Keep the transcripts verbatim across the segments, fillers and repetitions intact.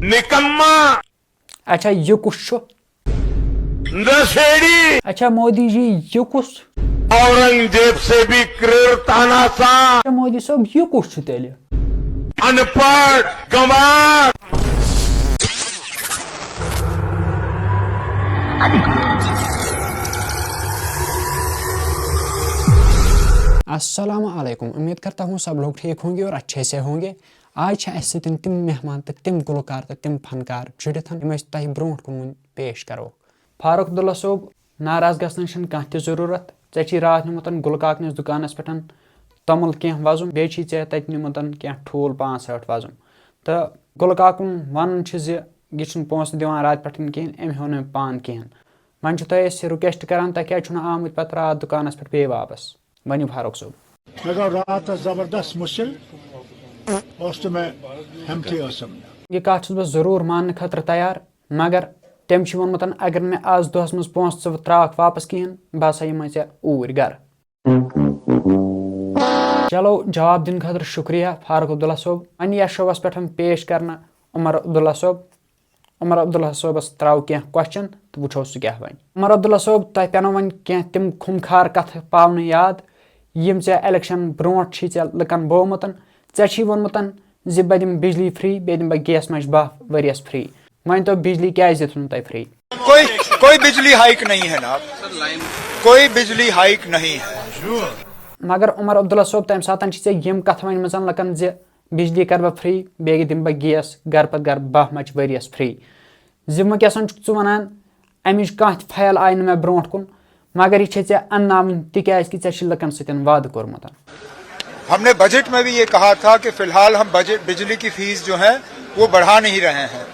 نکما۔ اچھا، یہِ کُس چھُ؟ نشیڑی۔ اچھا مودی جی، یہِ کُس؟ اورنگزیب سے بھی کرور تاناسان۔ اچھا مودی صٲب، یہِ کُس چھُ تیٚلہِ؟ ان پڑھ، گنوار۔ السلام علیکم، امید کرتا ہوں سب لوگ ٹھیک ہوں گے اور اچھے سے ہوں گے۔ آز چھِ اَسہِ سۭتۍ تِم مہمان تہٕ تِم گُلوکار تہٕ تِم فنکار جُڑِتھ، یِم أسۍ تۄہہِ برونٛٹھ کُن وۄنۍ پیش کرو۔ فاروق عبداللہ صٲب، ناراض گژھنٕچ چھَنہٕ کانٛہہ تہِ ضروٗرت۔ ژےٚ چھی راتھ نیوٗمُت گُلہٕ کاکنِس دُکانَس پٮ۪ٹھ توٚمُل کینٛہہ وَزُم، بیٚیہِ چھی ژےٚ تَتہِ نیوٗمُت کینٛہہ ٹھوٗل پانٛژھ ٲٹھ وَزُم۔ تہٕ گُلہٕ کاکُن وَنان چھِ زِ یہِ چھُنہٕ پونٛسہٕ دِوان راتہٕ پٮ۪ٹھ کِہیٖنۍ، أمۍ ہیوٚو نہٕ أمۍ پان کِہیٖنۍ۔ وۄنۍ چھِ تۄہہِ أسۍ request کران، تۄہہِ کیٛازِ چھُو نہٕ آمٕتۍ پَتہٕ راتھ دُکانَس پٮ۪ٹھ بیٚیہِ واپَس؟ ؤنِو فاروق صٲب۔ مےٚ گوٚو راتَس زبردست مُشکِل، اوس تہٕ مےٚ ہٮ۪متھٕے ٲسٕم نہٕ۔ یہِ کَتھ چھُس بہٕ ضروٗر ماننہٕ خٲطرٕ تیار، مگر تٔمۍ چھُ ووٚنمُت، اگر مےٚ آز دۄہَس منٛز پونٛسہٕ ژٕ ترٛاوَکھ واپَس کِہیٖنۍ، بہٕ ہسا یِمَے ژےٚ اوٗرۍ گَرٕ۔ چلو، جواب دِنہٕ خٲطرٕ شُکریہ فاروق عبداللہ صٲب۔ وۄنۍ یَتھ شووَس پٮ۪ٹھ پیش کرنہٕ عمر عبداللہ صٲب۔ عمر عبداللہ صٲبَس ترٛاوو کینٛہہ question تہٕ وٕچھو سُہ کیٛاہ وَنہِ۔ عمر عبداللہ صٲب، تۄہہِ پٮ۪نو وۄنۍ کینٛہہ تِم خُمخار کَتھٕ پاونہٕ یاد، یِم ژےٚ election برونٛٹھ چھی ژےٚ لُکَن بومُت۔ ژےٚ چھی ووٚنمُت زِ بہٕ دِمہٕ بجلی free، بیٚیہِ دِمہٕ بہٕ گیس مَچہِ باہ ؤریَس free۔ وۄنۍ تو بجلی کیٛازِ دِتھ نہٕ تۄہہِ free؟ کوئی، کوئی بجلی ہائیک نہیں ہے نا، کوئی بجلی ہائیک نہیں ہے۔ مگر عمر عبداللہ صٲب، تَمہِ ساتہٕ چھِ ژےٚ یِم کَتھٕ ؤنمٕژ لُکَن زِ بجلی کَرٕ بہٕ free، بیٚیہِ دِمہٕ بہٕ گیس گَرٕ پَتہٕ گَرٕ باہ مَچہِ ؤریَس free۔ زِ وٕنکیٚس چھُکھ ژٕ وَنان، اَمِچ کانٛہہ تہِ file آیہِ نہٕ مےٚ برونٛٹھ کُن، مگر یہِ چھےٚ ژےٚ اَنناوٕنۍ، تِکیٛازِ کہِ ژےٚ چھِ لُکَن سۭتۍ وعدٕ کوٚرمُت۔ ہم نے بجٹ میں بھی یہ کہا تھا کہ فی الحال ہم بجٹ، بجلی کی فیس جو ہے، وہ بڑھا نہیں رہے ہیں۔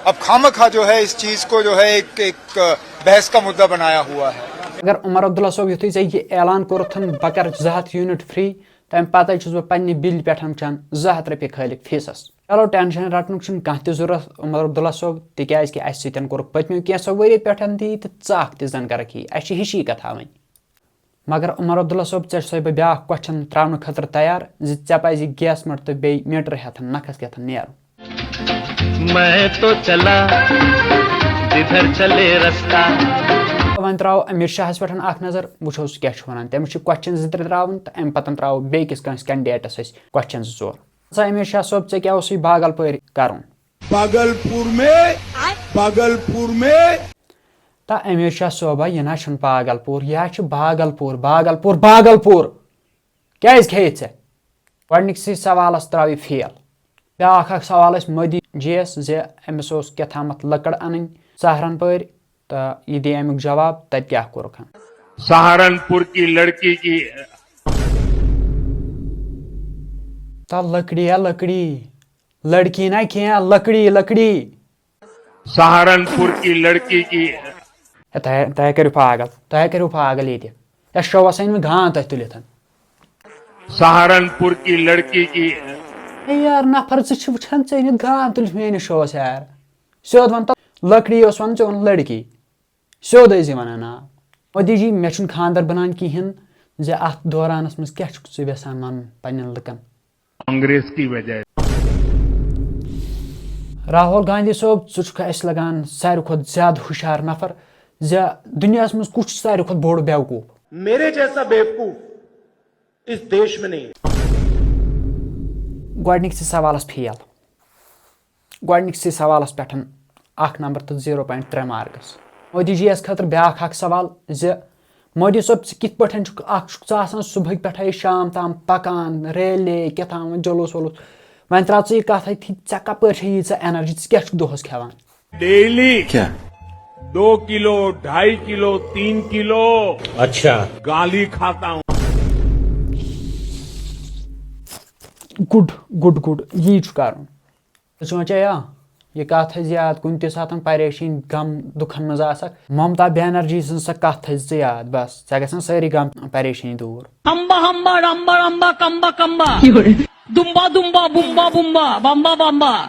اب خامخواہ جو ہے اس چیز کو جو ہے ایک، ایک بحث کا مدعا بنایا ہوا ہے۔ اگر عمر عبداللہ صٲب، یُتھُے ژےٚ یہِ اعلان کوٚرُتھ، بہٕ کَرٕ زٕ ہَتھ unit free، تَمہِ پَتَے چھُس بہٕ پنٛنہِ بِلہِ پٮ۪ٹھ وٕچھان زٕ ہَتھ رۄپیہِ خٲلِک فیٖسَس۔ چلو، ٹٮ۪نشَن رَٹنُک چھُنہٕ کانٛہہ تہِ ضوٚرَتھ عمر عبداللہ صٲب، تِکیٛازِ کہِ اَسہِ سۭتۍ کوٚرُکھ پٔتمیو کینٛژھو ؤریو پٮ۪ٹھ تہِ یہِ تہٕ ژٕ اَکھ تہِ زَن کَرَکھ یی، اَسہِ چھِ ہِشی کَتھا وۄنۍ۔ مگر عمر عبداللہ صٲب، ژےٚ چھُسَے بہٕ بیٛاکھ question ترٛاونہٕ خٲطرٕ تیار زِ ژےٚ پَزِ گیس مٔٹ تہٕ بیٚیہِ میٖٹر ہٮ۪تھ نَکھَس کٮ۪تھ نیرُن۔ میں تو چلا جدھر چلے رستہ۔ وۄنۍ ترٛاوو أمیٖر شاہَس پٮ۪ٹھ اَکھ نظر، وٕچھو سُہ کیٛاہ چھُ وَنان۔ تٔمِس چھِ question زٕ ترٛےٚ ترٛاوٕنۍ تہٕ اَمہِ پَتہٕ ترٛاوو بیٚیہِ کِس کٲنٛسہِ candidateس أسۍ question زٕ ژور۔ سا أمیٖر شاہ صٲب، ژےٚ کیٛاہ اوسُے باغل پٲرۍ کَرُن؟ भागलपुर में, भागलपुर में। تا أمیٖر شاہ صٲبا، یہِ نہ چھُنہٕ پاگل پوٗر، یہِ حظ چھُ باگل پوٗر، باگل پوٗر، باگل پوٗر۔ کیٛازِ کھیٚیِتھ ژےٚ؟ گۄڈٕنِکسٕے سوالَس ترٛاو یہِ fail۔ بیٛاکھ اَکھ سوال ٲسۍ مودی جی یَس زِ أمِس اوس کیٛاہ تھامَتھ لٔکٕر اَنٕنۍ سہارنپورِ، تہٕ یہِ دِ اَمیُک جواب، تَتہِ کیٛاہ کوٚرُکھ ہن؟ सहारनपुर की लड़की की تا لٔکڑی یا لٔکڑی، لڑکی نہ کینٛہہ، لٔکڑی، لٔکڑی۔ सहारनपुर की लड़की की ہے، تۄہہِ، تۄہہِ کٔرِو پاگل، تۄہہِ کٔرِو پاگل ییٚتہِ۔ یا شووَس أنۍ مےٚ گانٛد تۄہہِ تُلِتھ۔ सहारनपुर की लड़की की ہے یار، نفر زٕ چھِ وٕچھان ژےٚ أنِتھ گانٛد تُلِتھ میٛٲنِس شووَس یار۔ سیوٚد وَن تہٕ لٔکڑی اوس وَنان، ژےٚ ووٚن لٔڑکی۔ سیوٚد ٲسۍ زِ وَنان آ۔ مودی جی، مےٚ چھُنہٕ خانٛدر بَنان کِہیٖنۍ زِ اَتھ دورانَس منٛز کیٛاہ چھُکھ ژٕ یَژھان وَنُن پنٛنٮ۪ن لُکَن؟ कांग्रेस की वजह। راہول گاندھی صٲب، ژٕ چھُکھ اَسہِ لگان ساروی کھۄتہٕ زیادٕ ہُشار نفر زِ دُنیاہَس منٛز کُس چھُ ساروی کھۄتہٕ بوٚڑ بیوقوٗف؟ मेरे जैसा बेवकूफ इस देश में नहीं है। گۄڈٕنِکسٕے سوالَس fail۔ گۄڈٕنِکسٕے سوالَس پٮ۪ٹھ اَکھ نمبر تہٕ zero point ترٛےٚ marks۔ مودی جی یَس خٲطرٕ بیٛاکھ اَکھ سوال زِ مودی صٲب، ژٕ کِتھ پٲٹھۍ چھُکھ، اَکھ چھُکھ ژٕ آسان صُبحٕکۍ پٮ۪ٹھَے شام تام پَکان، ریلے، کیٛاہ تام، جلوٗس وَلوٗس۔ وۄنۍ ترٛاو ژٕ یہِ کَتھ أتھی، ژےٚ کَپٲرۍ چھےٚ ییٖژاہ energy، ژٕ کیٛاہ چھُکھ دۄہَس کھٮ۪وان؟ डेली क्या? दो किलो, ढाई किलो, तीन किलो। अच्छा। गाली खाता हूँ। Good, good, good، یی چھُ کَرُن۔ ژٕ سونٛچے یا، یہِ کَتھ تھٲیزِ یاد، کُنہِ تہِ ساتہٕ پریشٲنی، غم، دُکھن منٛز آسکھ، ممتا بنرجی سٕنٛز سۄ کَتھ تھٲیزِ ژٕ یاد، بس، ژےٚ گژھن سٲری غم، پریشٲنی دوٗر۔ امبا امبا ڈمبا ڈمبا کمبا کمبا۔ دمبا دمبا بمبا بمبا بمبا بمبا۔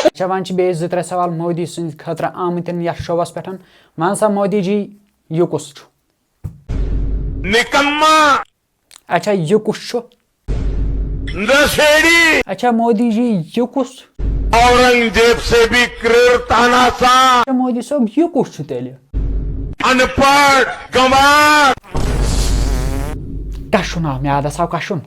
اچھا، وۄنۍ چھِ بیٚیہِ زٕ ترٛےٚ سوال مودی سٕنٛدِ خٲطرٕ آمٕتۍ یَتھ شووَس پٮ۪ٹھ۔ وَن سا مودی جی، یہِ کُس چھُ؟ نکما۔ اچھا، یہِ کُس چھُ؟ نشیڑی۔ اچھا مودی جی، یہ کس؟ اورنگزیب سے بھی کرور، تاناسان۔ اچھا مودی صٲب، یہ کس چھُ تیٚلہِ؟ ان پڑھ، گنوار۔ کشُن آو میادس، آو کشُن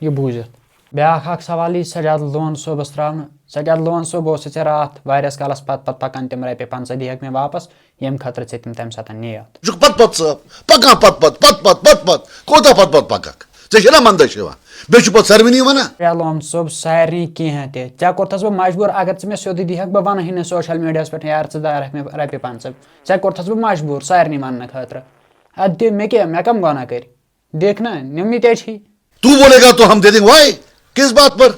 یہ بوٗزِتھ۔ بیٛاکھ اکھ سوال یی سجاد لون صٲبس تراونہٕ۔ سجاد لون صٲب، اوسُے ژےٚ راتھ واریاہس کالس پتہٕ پتہٕ پکان تِم رۄپیہِ پنٛژاہ دِہکھ مےٚ واپس، ییٚمہِ خٲطرٕ ژےٚ تِم تمہِ ساتہٕ نِیَتھ۔ ژٕ چھُکھ پتہٕ پتہٕ صٲب، پکان پتہٕ پتہٕ، پتہٕ پتہٕ، پتہٕ پتہٕ۔ کوٗتاہ پتہٕ پتہٕ پککھ؟ ژےٚ چھےٚ نا مندچھ یِوان؟ بیٚیہِ چھُ پتہٕ سارنٕے ونان۔ سجاد لون صٲب، سارنٕے کینٛہہ تہِ۔ ژےٚ کوٚرتھس بہٕ مجبوٗر، اگر ژٕ مےٚ سیوٚدُے دِہکھ، بہٕ ونہٕ ہے نہٕ سوشل میڈیاہس پٮ۪ٹھ، یار، ژٕ دارکھ مےٚ رۄپیہِ پنٛژاہ۔ ژےٚ کوٚرتھس بہٕ مجبوٗر سارنٕے وننہٕ خٲطرٕ۔ ادٕ دِ مےٚ کیٛاہ، مےٚ کم گۄناہ کٔرۍ؟ دیکھ نا، نِمنٕے تے چھی۔ تو بولے گا تو ہم دے دیں گے۔ واے، کس بات پر؟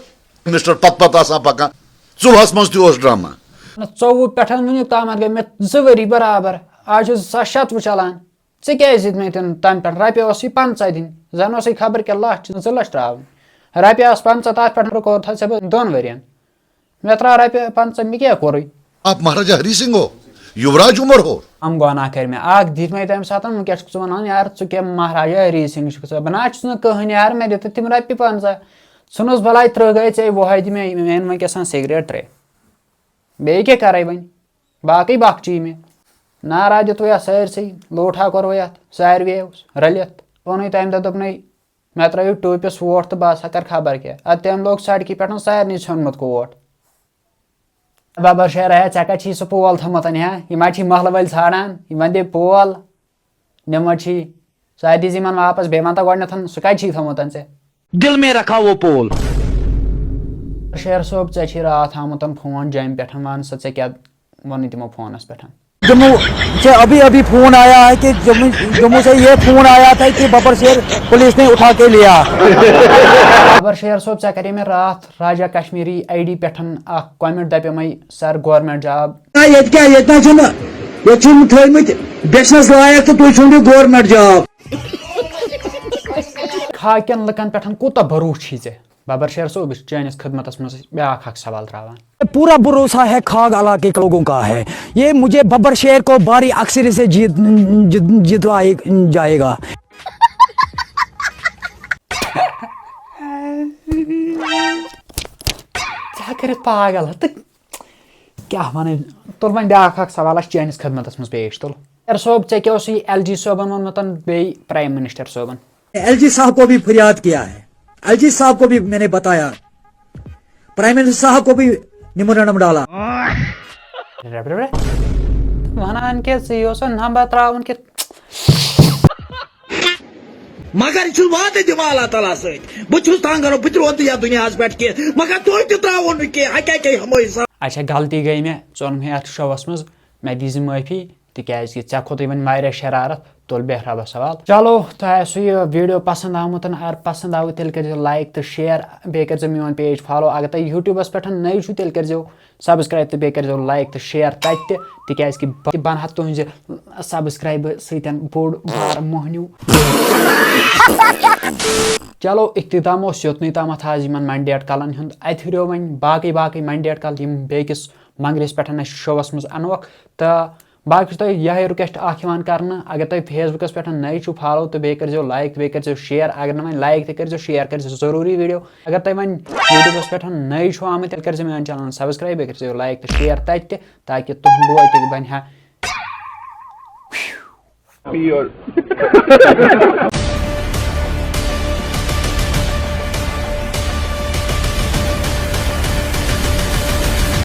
مسٹر پت پت آسان پکان۔ ژوٚوُہس منٛز تہِ اوس ڈرامہ۔ نہ، ژوٚوُہ پٮ۪ٹھ وٕنیُک تامتھ گٔے مےٚ زٕ ؤری برابر۔ آز چھُ زٕ ساس شَتوُہ چلان۔ ژےٚ کیٛازِ دِتۍ مےٚ تِم تَمہِ پٮ۪ٹھ؟ رۄپیہِ اوس یہِ پنٛژاہ دِنۍ۔ زَن اوسُے خبر کیٛاہ لَچھ، زٕ لَچھ ترٛاوٕنۍ۔ رۄپیہِ آسہٕ پنٛژاہ، تَتھ پٮ۪ٹھ کوٚر تھا ژےٚ بہٕ دۄن ؤرِین۔ مےٚ ترٛاو رۄپیہِ پنٛژاہ، مےٚ کیٛاہ کوٚرُے؟ آپ مہاراجا ہری سنگھ ہو، یوراج عمر ہو۔ کم گۄناہ کٔرۍ مےٚ۔ اکھ دِتۍ مےٚ تَمہِ ساتہٕ، وۄنۍ کیٛاہ چھُکھ ژٕ وَنان یار، ژٕ کیٛاہ مہاراجا ہری سنگھ چھُکھ ژٕ؟ بہٕ نہ حظ چھُس نہٕ کٕہٕنۍ یار، مےٚ دِتہٕ تِم رۄپیہِ پنٛژاہ۔ ژھٕنُس بَلاے ترٛہ گٔے ژےٚ وُہَے، دِ مےٚ، مےٚ أنۍ وۄنۍ کیٛاہ سان سِگریٹ ترٛےٚ۔ بیٚیہِ کیٛاہ کَرَے وۄنۍ؟ باقٕے بَکھ چی مےٚ۔ نعرہ دیُت وۄنۍ اَتھ سٲرسٕے، لوٹھا کوٚر وۄنۍ اَتھ ساروِیو رٔلِتھ۔ ووٚنُے تَمہِ دۄہ دوٚپنَے، مےٚ ترٛٲیِو ٹوٗپِس ووٹ تہٕ بہٕ ہسا کَرٕ خبر کیٛاہ۔ اَدٕ تٔمۍ لوگ سڑکہِ پٮ۪ٹھ سارنٕے ژھیوٚنمُت کوٹ۔ ببر شیر، ہے، ژےٚ کَتہِ چھی سُہ پول تھوٚمُت، ہا؟ یِم حظ چھی محلہٕ وٲلۍ ژھانڈان، یِمن دِ پول، نِمو چھی۔ سُہ ہا دِزِ یِمن واپس، بیٚیہِ وَن تہٕ گۄڈٕنٮ۪تھ، سُہ کَتہِ چھی تھوٚمُت ژےٚ؟ دل میں رکھا وہ پول۔ شیر صٲب، ژےٚ چھی راتھ آمُت فون جیٚمہِ پٮ۪ٹھ، وَن سا ژےٚ کیٛاہ ووٚنُے تِمو فونس پٮ۪ٹھ؟ جموں سے अभी अभी फोन आया है कि जम्मू जम्मू से ये फोन आया था कि बबर शेर पुलिस ने उठा के लिया। ببر شیر صٲب، ژےٚ کَرے مےٚ راتھ راجا کشمیری آی ڈی پٮ۪ٹھ اکھ کمنٹ، دَپیومَے سر گورنمنٹ جاب۔ نہ، ییٚتہِ کیٛاہ، ییٚتہِ نہ چھُنہٕ، ییٚتہِ چھُنہٕ تھٲومٕتۍ بیچھنَس لایق تہٕ تُہۍ ژھٕنِو گورنمنٹ جاب۔ خاکٮ۪ن لُکن پٮ۪ٹھ کوٗتاہ بھروسہٕ چھُے ژےٚ؟ ببر شیر صٲب، بہٕ چھُس چٲنِس خدمتس منٛز بیٛاکھ اکھ سوال ترٛاوان۔ पूरा भरोसा है खाग इलाके के लोगों का है। ये मुझे बब्बर शेर को भारी अक्सर से जीत, जीत, जितवा जाएगा। ژےٚ کٔرِتھ پاگل، ہہ، تہٕ کیٛاہ وَنہٕ؟ تُل وۄنۍ بیٛاکھ اکھ سوال اَسہِ چٲنِس خدمتس منٛز پیش، تُل۔ یار صٲب، ژےٚ کیٛاہ اوسُے ایل جی صٲبن ووٚنمُت بیٚیہِ پرایم منسٹر صٲبن؟ एलजी साहब को भी फरियाद किया है, एलजी साहब को भी मैंने बताया, प्राइम मिनिस्टर साहब को भी मेमोरेंडम डाला। رٮ۪برِ وٮ۪برِ۔ وَنان کیٛاہ ژٕ، یہِ اوس نمبر ترٛاوُن کہِ۔ مگر یہِ چھُ وعدٕ دِوان اللہ تعالیٰ سۭتۍ، بہٕ چھُس تنگ کران، بہٕ تہِ روزٕ یَتھ دُنیاہَس پٮ۪ٹھ کینٛہہ، مگر تُہۍ تہِ ترٛاوُن نہٕ کینٛہہ، ہا کیٛاہ کیٛاہ ہٮ۪مو أسۍ۔ اچھا، غلطی گٔے مےٚ، ژوٚن مےٚ یَتھ شووَس منٛز، مےٚ دیٖزِ معٲفی۔ تِکیٛازِ کہِ ژےٚ کھوٚتُے وۄنۍ واریاہ شرارت، تُل بیٚہہ رۄبَس حوال۔ چلو، تۄہہِ آسِوٕ یہِ video پسنٛد آمُت، اگر پسنٛد آو تیٚلہِ کٔرۍزیو like تہٕ share، بیٚیہِ کٔرۍزیو میون page follow۔ اگر تُہۍ YouTubeَس پٮ۪ٹھ نٔوۍ چھِو تیٚلہِ کٔرۍزیو subscribe تہٕ بیٚیہِ کٔرۍزیو like تہٕ share تَتہِ تہِ، تِکیٛازِ کہِ بہٕ تہِ بنہٕ ہا تُہنٛزِ subscribe سۭتۍ بوٚڑ بار مۄہنیوٗ۔ چلو، اختتام اوس یوٚتنُے تامَتھ آز یِمَن منڈیٹ کَلَن ہُنٛد۔ اَتہِ ہُریو وۄنۍ باقٕے باقٕے منڈیٹ کَل یِم بیٚکِس منگرِس پٮ۪ٹھ اَسہِ شووَس منٛز اَنوکھ۔ تہٕ باقٕے چھُ تۄہہِ یِہوٚے request اَکھ یِوان کَرنہٕ، اگر تۄہہِ Facebookَس پٮ۪ٹھ نٔوۍ چھِو follow تہٕ بیٚیہِ کٔرۍزیو like تہٕ بیٚیہِ کٔرۍزیو share، اگر نہٕ وۄنۍ like تہِ کٔرۍزیو، share کٔرۍزیو ضروٗری video۔ اگر تۄہہِ وۄنۍ YouTubeَس پٮ۪ٹھ نٔوۍ چھِو آمٕتۍ، تیٚلہِ کٔرۍزیو میون channel subscribe، بیٚیہِ کٔرۍزیو like تہٕ share تَتہِ تہِ، تاکہِ تُہُنٛد بوے تہِ بَنہِ ہا۔